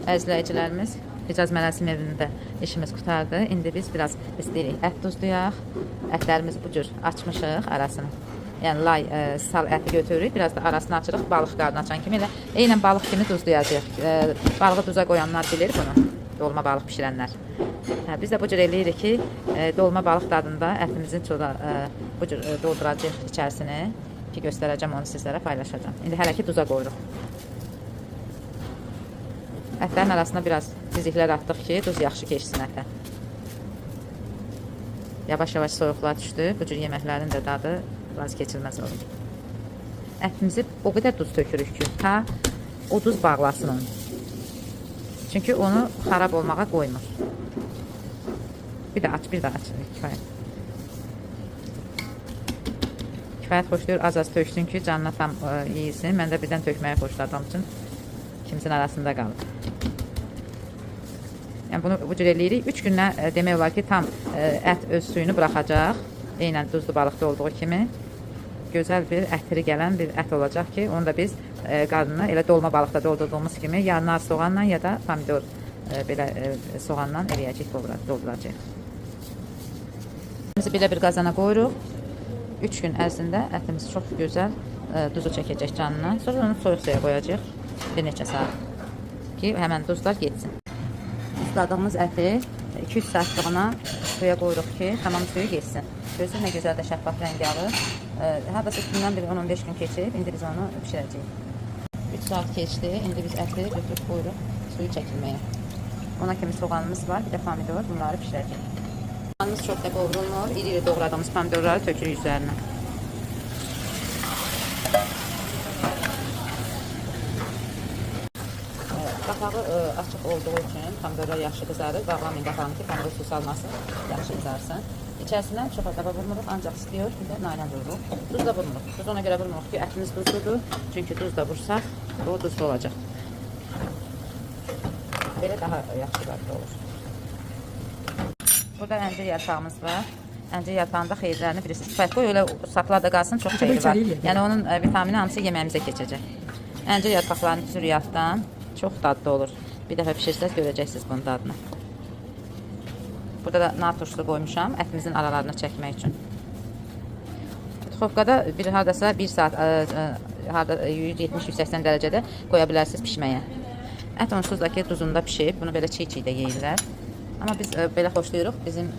Əzizləyicilərimiz, Hicaz Mərasim evində işimiz qurtardı. İndi biz biraz istəyirik ət duzlayaq. Ətlərimizi bu cür açmışıq arasını. Yəni lay sal əti götürürük, biraz da arasını açırıq, balıq qarnı açan kimi elə eynən balıq kimi duzlayacağıq. Balığı duza qoyanlar bilir bunu. Dolma balıq bişirənlər. Hə, biz də bu cür eləyirik ki, dolma balıq dadında ətimizin çoda bu cür dolduracağıq içərisini ki, göstərəcəm onu sizlərə, paylaşacağam. İndi hələ ki duza qoyuruq. Ətlərin arasına biraz ciziklər atdıq ki, duz yaxşı keçsin ətə. Yavaş-yavaş soyuqlar düşdü. Bu cür yeməklərin də dadı vazkeçilməz olur. Ətimizi o qədər duz tökürük ki, ta o duz bağlasın onu. Çünki onu xarab olmağa qoymur. Bir də aç, bir də aç. Kifayət. Kifayət xoşlayır, az-az töksün ki, canına tam yeyilsin. Mən də birdən tökməyi xoşladığım üçün kimsin arasında qalır. Yəni bunu bu cür eləyirik. 3 gündən demək olar ki, tam ət öz suyunu buraxacaq. Eynən duzlu balıqda olduğu kimi. Gözəl bir ətri gələn bir ət olacaq ki, onu da biz qarnına elə dolma balıqda doldurduğumuz kimi ya nar soğanla ya da pomidor belə soğanla eləyəcək, dolduracaq. Ətimizi belə bir qazana qoyuruq. 3 gün ərzində ətimiz çox gözəl duzu çəkəcək canına. Sonra onu soyuq suya qoyacağıq bir neçə saat ki, həmən duzlar getsin. Isladığımız əti 2-3 saatlığına suya qoyuruq ki, tamam suyu getsin. Görürsünüz nə gözəl də şəffaf rəngi alır. Hardasa üstündən bir 10-15 gün keçib, indi biz onu bişirəcəyik. 3 saat keçdi, indi biz əti götürüb qoyuruq suyu çəkilməyə. Ona kimi soğanımız var, bir də pomidor, bunları bişirəcəyik. Soğanımız çox da qovrulmur, iri-iri doğradığımız pomidorları tökürük üzərinə. Qapağı açıq olduğu üçün pomidorlar yaxşı qızarır. Bağlamayın qapağını ki, pomidor su salmasın, yaxşı qızarsın. İçərisinə çox az vurmuruq, ancaq istiyor, bir də naylan vururuq. Duz da vurmuruq. Duz ona görə vurmuruq ki, ətimiz duzludur. Çünki duz da vursaq, o duzlu olacaq. Belə daha yaxşı dadlı olur. Burada əncir yarpağımız var. Əncir yarpağında xeyirlərini bilirsiniz. Kifayət qoy, elə saplar da qalsın, çox xeyri var. Yəni onun vitamini hamısı yeməyimizə keçəcək. Əncir yarpaqlarını üzürük altdan. Çox dadlı olur. Bir dəfə bişirsəz görəcəksiniz bunun dadını. Burada da nar turşusu qoymuşam ətimizin aralarına çəkmək üçün. Duxovkada bir hardasa 1 saat harda 170-180 dərəcədə qoya bilərsiniz pişməyə. Ət onsuz da ki duzunda pişib. Bunu belə çiğ-çiğ də yeyirlər. Amma biz belə xoşlayırıq. Bizim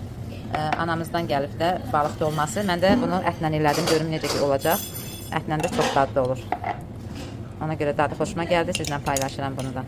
anamızdan gəlib də balıq dolması. Mən də bunu ətlə elədim. Görüm necə ki olacaq. Ətlə də çox dadlı olur. Ona görə dadı xoşuma gəldi. Sizlə paylaşıram bunu da.